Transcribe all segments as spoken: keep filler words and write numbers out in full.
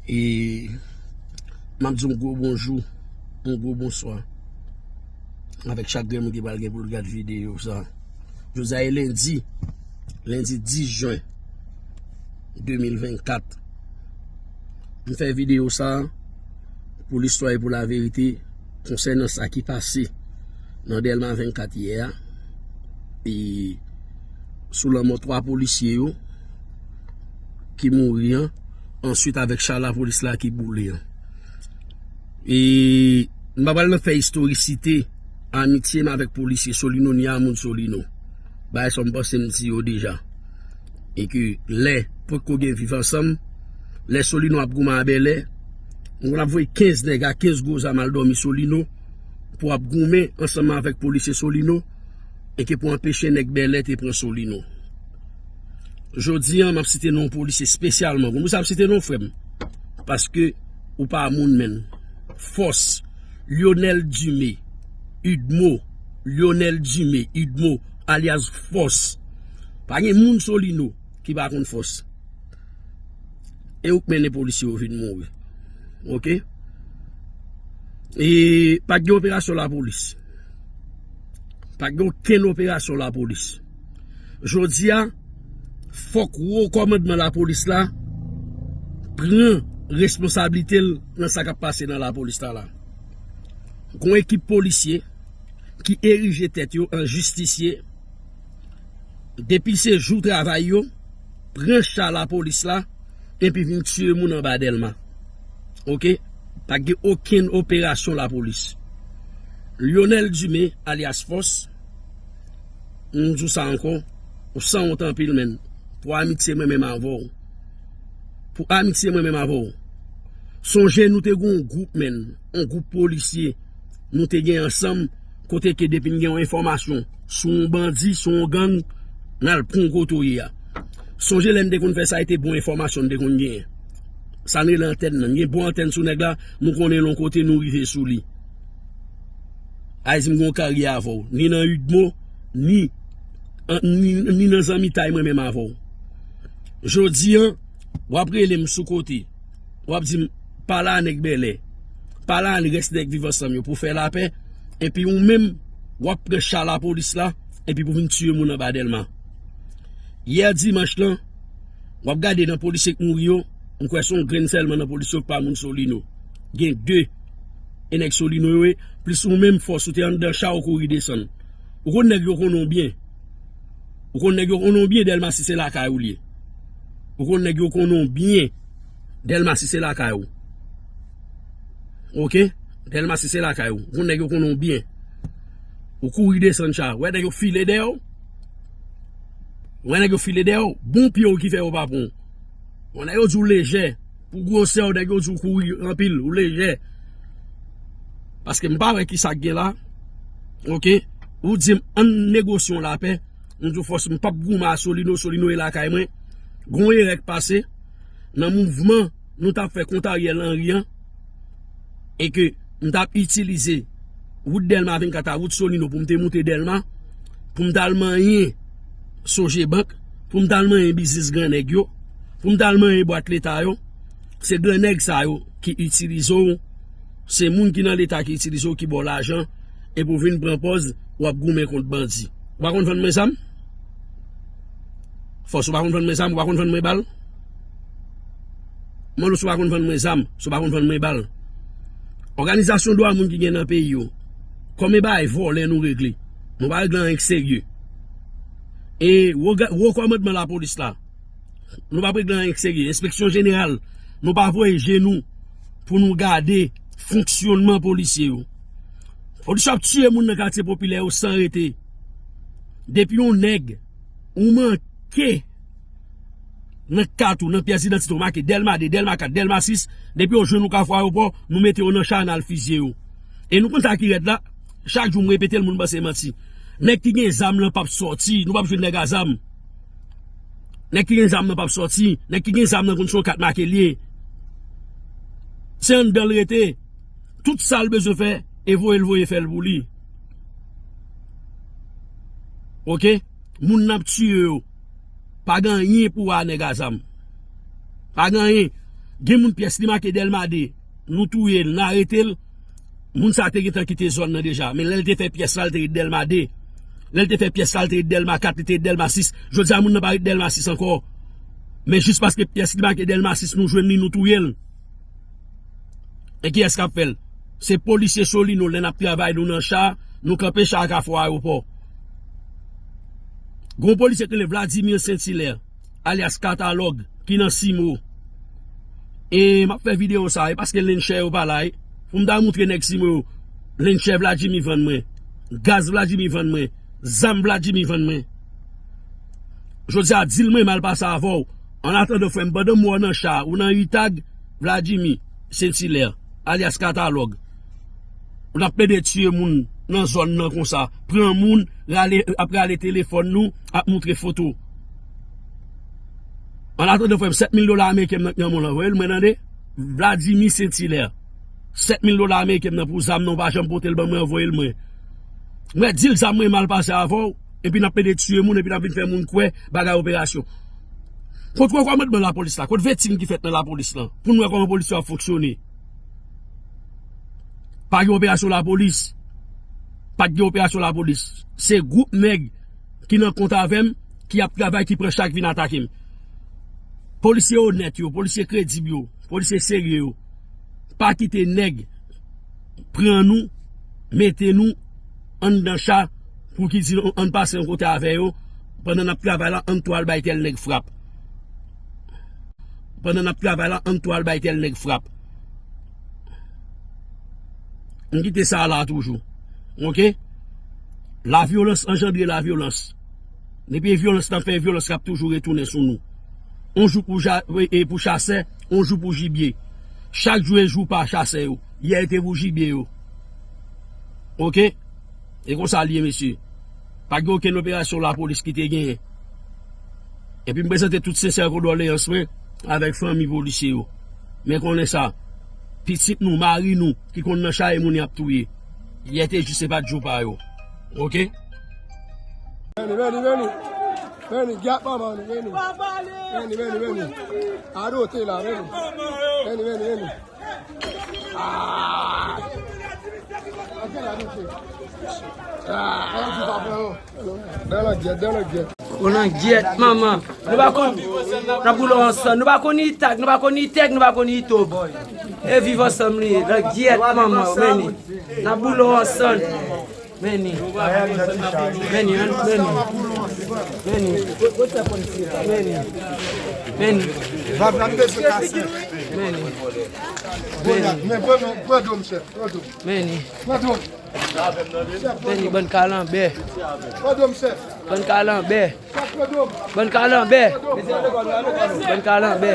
E m ap di yon gwo bonjou, yon gwo bonswa avèk chak grenn moun ki pral gen pou l gad videyo sa. Jodi a e lendi, lendi dis jen de mil vennkat. M fè videyo sa pou listwa e pou laverite konsènan sa ki pase nan Dèlma vennkat yè a. E sou lanmò twa polisye yo ki mouri an, answit avèk cha lapolis la ki boule an. E m pa pral nan fè istorisite amitye m avèk polisye Solino ni a moun Solino. Bagay sa m panse m di yo deja. E ke lè potko gen viv ansanm, lè Solino ap goumen a Bèlè, m konn ap voye kenz nèg a kenz gwo zam al dòmi Solino pou ap goumen ansanm avèk polisye Solino e ke pou anpeche nèg Bèlè te pran Solino. Jodi a, m ap site non polisye espesyalman. Konn pou sa ap site non frè m. Paske ou pa moun menn. Fòs. Lionel Dumé. Udmo. Lionel Dumé. Udmo. Alyas Fòs. Pa gen moun Solino ki pa konn Fòs. E ou k mennen polisye yo vin mouri. Oke? E pa t gen operasyon lapolis. Pa t gen okenn operasyon lapolis. Jodi a, fòk wo kòmandman lapolis la pran responsablite l nan sa k ap pase nan lapolis la la. Gon ekip polisye ki erije tèt yo an jistisye, depi se jou travay yo, pran cha lapolis la, epi vin tiye moun anba Dèlma. Oke? Pa gen okenn operasyon lapolis. Lionel Dumé, alyas Fòs, m di w sa ankò, ou sanwont anpil, menn. Pou amitye mwen menm avè w. Pou amitye mwen menm avè w. Sonje nou te gen yon gwoup, menn. Yon gwoup polisye. Nou te gen ansanm, kote ke depi n gen yon enfòmasyon sou yon bandi, sou yon gang, n al pran w kote w ye a. Sonje lè n te konn fè sa, e te bon enfòmasyon n te konn genyen. Sa n rele antèn nan. N gen bon antèn sou nèg la, nou konnen l yon kote, nou rive sou li. Ayiti, m gen yon karyè avè w. Ni nan Udmo, ni, an, ni, ni nan zanmitay mwen menm avè w. Jodi a, w ap rele m sou kote. W ap di m, pale a nèg Bèlè. Pale a rès nèg Viv Ansanm yo pou fè lapè. Epi ou menm, w ap pran cha lapolis la, epi pou vin tiye moun anba Dèlma. Yè dimanch lan, w ap gade nan polisye k mouri yo, m kwè se yon grenn sèlman nan polisye yo k pa moun Solino. Gen de. E nèg Solino yo ye, plis ou menm Fòs ou te anndan cha ou kouri desann. Ou konn nèg yo konnen w byen. Ou konn nèg yo konnen w byen, Dèlma sis se lakay ou l ye. Ou konn nèg yo konnen w byen, Dèlma sis se lakay ou. Oke? Dèlma sis se lakay ou. Ou konn nèg yo konnen w byen. Ou kouri desann cha. Wè nèg yo file dèyè w. Wè nèg yo file dèyè w. Bon pye w ki fè yo pa pran w. Wè nèg yo di w lejè. Pou gwosè w, nèg yo di w kouri anpil, ou lejè. Paske m pa wè ki sa k gen la. Oke? Ou di m, ann negosye yon lapè. M di w Fòs, m p ap goumen a Solino, Solino e lakay mwen. Gon erè k pase nan mouvman nou t ap fè kont Ariel Henry an, e ke m t ap itilize wout Dèlma vennkat a wout Solino pou m te moute Dèlma, pou m t al manyen Sogebank, pou m t al manyen biznis gran nèg yo, pou m t al manyen bwat leta yo. Se gran nèg sa yo ki itilize w, se moun ki nan leta ki itilize w, ki ba w lajan, epi w vin pran pòz w ap goumen kont bandi. Ou pa konn vann mwen zam? Fòs, ou pa konn vann mwen zam, ou pa konn vann mwen bal? Mwen, si w pa konn vann mwen zam, si w pa konn vann mwen bal. Òganizasyon dwa moun ki gen nan peyi yo, konbyen bagay vòlè nou regle? Nou pa regle anyen k serye. E wo, wo kòmandman lapolis la, nou pa regle anyen k serye. Enspeksyon jeneral, nou pa voye je nou pou nou gade fonksyònman polisye yo. Polisye ap tiye moun nan katye popilè yo san rete. Depi yon nèg, ou manke nan kat ou, nan pyès idantite ou make Dèlma de, Dèlma kat, Dèlma sis, depi yo jwenn ou Kafou Ayewopò, nou mete yo nan cha, n al fizye yo. E nou konn sa ki rèd la, chak jou m repete l, moun panse manti. Nèg ki gen zam lan p ap sòti, nou p ap jwenn nèg a zam. Nèg ki gen zam nan p ap sòti, nèg ki gen zam nan konn se yon kat make l ye. Se anndan l rete. Tout sa l bezwen fè, e voye l voye fè l pou li. Oke? Moun n ap tiye yo, pa gen anyen pou wè a nèg a zam. Pa gen anyen. Gen moun pyès li make Dèlma de, nou touye l, n arete l. Moun sa a te gentan kite zòn nan deja. Men lè l te fè pyès la, l te ret Dèlma de. Lè l te fè pyès la, l te ret Dèlma kat, li te ret Dèlma sis. Jodi a, moun nan pa ret Dèlma sis ankò. Men jis paske pyès li make Dèlma sis, nou jwenn li, nou touye l. E kiyès k ap fè l? Se polisye Solino, lè n ap travay nou nan cha, nou kanpe cha a kafou ayewopò. Gon polisye ki rele Vladimir Saint-Hilaire, alyas Katalòg, ki nan Simo. E m ap fè videyo sa, e paske Lenchè yo pa la, e. Pou m ta moutre nèg Simo yo, Lenchè Vladimir vann mwen, gaz Vladimir vann mwen, zam Vladimir vann mwen. Jodi a, dil mwen m al pase avè w. An atandan, frè m, pandan m wè w nan cha, ou nan Itag, Vladimir Saint-Hilaire, alyas Katalòg. Ou ap plede tiye moun nan zòn nan konsa. Pran moun, rale, ap rale telefòn nou, ap moutre foto. An atandan, frè m, sèt mil dola ameriken m nan men w lan, voye l mwen tande. Vladimir Saint-Hilaire. Sèt mil dola ameriken m nan pou zam nan, ou pa janm pote l ban mwen, voye l mwen. Mwen di l zam mwen mal pase avè w, epi n ap plede tiye moun, epi n ap vin fè moun kwè bagay operasyon. Kot wè kòmandman lapolis la? Kot vetin ki fèt nan lapolis lan? Pou n wè kòman polis yo ap fonksyone. Pa gen operasyon lapolis. Pa t gen operasyon lapolis. Se gwoup nèg ki nan kont avè m, ki ap travay, ki pran chak vin atake m. Polisye onèt yo, polisye kredib yo, polisye serye yo, pa kite nèg pran nou, mete nou anndan cha pou ki di nou ann pase yon kote avè yo, pandan n ap travay la, ann tou al bay tèl nèg frap. Pandan n ap travay la, ann tou al bay tèl nèg frap. M kite sa la toujou. Oke? Lavyolans anjandre lavyolans. Depi e vyolans nan fè vyolans, l ap toujou retounen sou nou. On jou pou ja, e, e pou chasè, on jou pou jibye. Chak jou e jou pa chasè yo. Yè te pou jibye yo. Oke? E konsa l ye, mesye. Pa gen okenn operasyon lapolis ki te genyen. Epi m prezante tout sensè kondoleyans mwen avèk fanmi polisye yo. Men konnen sa, pitit nou, mari nou, ki konn nan chaye moun y ap touye. Yè te jis se pa t jou pa yo. Oke? Veni, veni, veni. Veni, gyat manman nou, veni. Veni, veni, veni. Adote la, veni. Veni, veni, veni. Ah! Antre la, mesye. Ah, ann di pa pran, non. Nan langyèt, nan langyèt. Ou langyèt, manman. Nou pa konn, n ap boule w ansanm. Nou pa konn Itag, nou pa konn Itèg, nou pa konn Itob. E viv ansanm li ye. Langyèt, manman. Vini. N ap boule w ansanm. Vini. Vini, ann, vini. Vini. Vini. Vini. Vini. Vini. Vini. Pran dlo m, chèf. Pran dlo m. Vini. Pran dlo m. Vini, bann kalanbè. Pran dlo m, chèf. Bann kalanbè. Bann kalanbè. Bann kalanbè.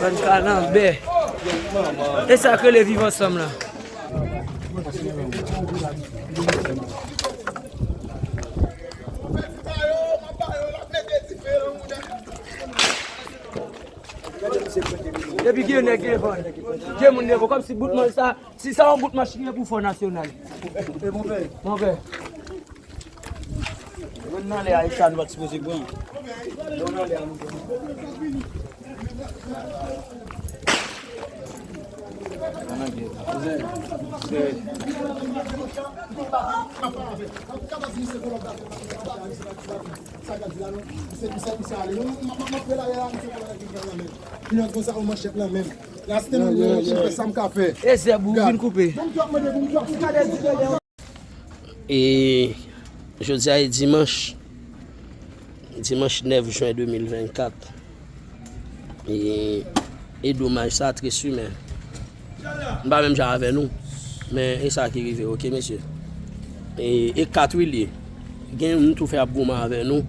Bann kalanbè. E sa k rele viv ansanm lan. Depi gen nèg devan, gen moun devan, kòmsi bout manch sa, si sa yon bout manch ki gen pou fò nasyonal. Monpè. Lè w nan lè a, e sa nou pa t sipoze pran. Lè w nan lè a, nou pran. Sa ka di la non. Misye, misye, misye ale. Non, non, m ap, m ap, m ap fè la, la, misye pran la, misye pran la, men. Finans konsa, ou manchèt lan menm. Laste nan mwen, mwen fè sa m ka fè. E zèb ou vin koupe. Bon, m t ap mande, bon, m t ap mande. E jodi a e dimanch, dimanch nèf jen de mil vennkat. E, e domaj sa, tris wi, men m pa menm jan avè nou. Men e sa ki rive, oke, mesye. E, e kat wi l ye. Gen moun tou fè ap goumen avè nou.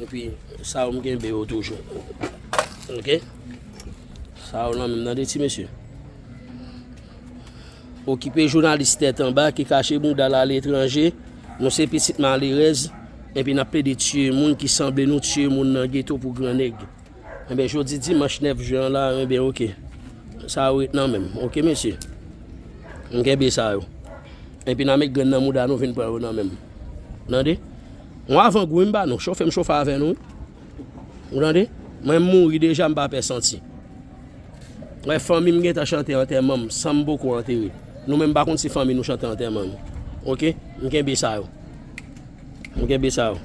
Epi, sa yo m kenbe yo toujou. Oke? Sa yo nan men m, tande, ti mesye. Okipe jounalis tèt anba ki kache bouda l aletranje. Nou se pitit malerèz. Epi n ap plede tiye moun ki sanble nou tiye moun nan geto pou gran nèg. Enben, jodi dimanch nèf jen an la, enben, oke. Sa yo ret nan men m. Oke, mesye. M kenbe sa yo. Epi n a met grenn nan mouda nou vin pran yo nan men m. Tande? Yon avangou wi m ba nou. Chofe m chofe avè nou wi. Ou tande? Mwen m mouri deja, m pa pè santi. Wè, fanmi m gentan chante antèman m san m poko antere. Nou menm pa konn si fanmi nou chante antèman nou. Oke? M kenbe sa yo. M kenbe sa yo.